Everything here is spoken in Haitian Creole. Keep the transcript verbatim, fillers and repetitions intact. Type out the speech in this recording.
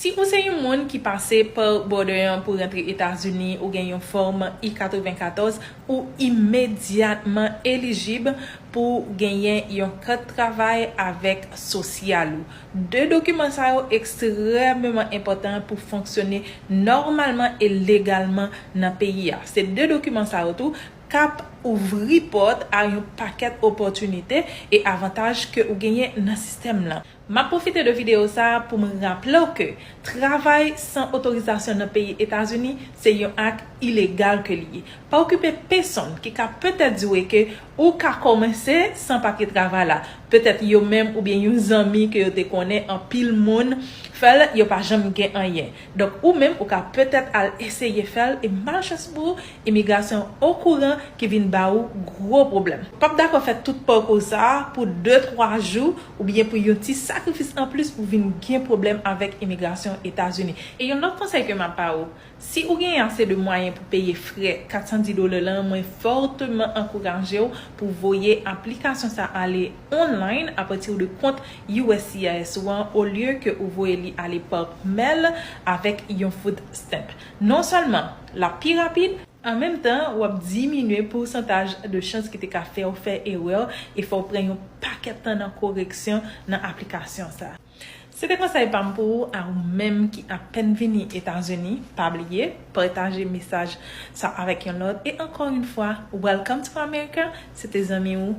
Si ou se yon moun ki pase pa bòdè an pou rantre Etazini, ou gen yon fòm I katrevenkatòz, ou imedyatman elijib pou genyen yon kat travay avèk sosyal ou. De dokiman sa yo ekstrèmeman enpòtan pou fonksyone nòmalman e legalman nan peyi a. Se de dokiman sa yo tou k ap ouvri pòt a yon pakèt opòtinite e avantaj ke ou genyen nan sistèm lan. M ap pwofite de videyo sa a pou m raple w ke travay san otorizasyon nan peyi Etazini se yon ak ilegal ke li ye. Pa okipe pesonn ki ka petèt di w ke ou ka kòmanse san papye travay la. Petèt yo menm oubyen yon zanmi ke yo te konnen, anpil moun fè l, yo pa janm gen anyen. Donk, ou menm, ou ka petèt al eseye fè l, e malchans pou ou, imigrasyon okouran ki vin ba ou gwo pwoblèm. P ap dakò fè tout pakou sa a pou de twa jou oubyen pou yon ti sakrifis anplis pou vin gen pwoblèm avèk imigrasyon Etazini. E yon lòt konsèy ke m ap ba ou, si ou gen ase de mwayen pou peye frè kat san dis dola lan, mwen fòteman ankouraje w pou voye aplikasyon sa ale online apati de kont U S C I S ou an, olye ke ou voye li ale pa mèl avèk yon food stamp. Non sèlman l ap pi rapid, an menm tan, w ap diminye pousantaj de chans ki te ka fè w fè erè e fè w pran yon pakèt tan nan koreksyon nan aplikasyon sa. Se te konsèy pa m pou ou, a ou menm ki apèn vini Etazini. Pa bliye, pataje mesaj sa avèk yon lòt. E encore une fois, welcome to America. Se te zanmi ou,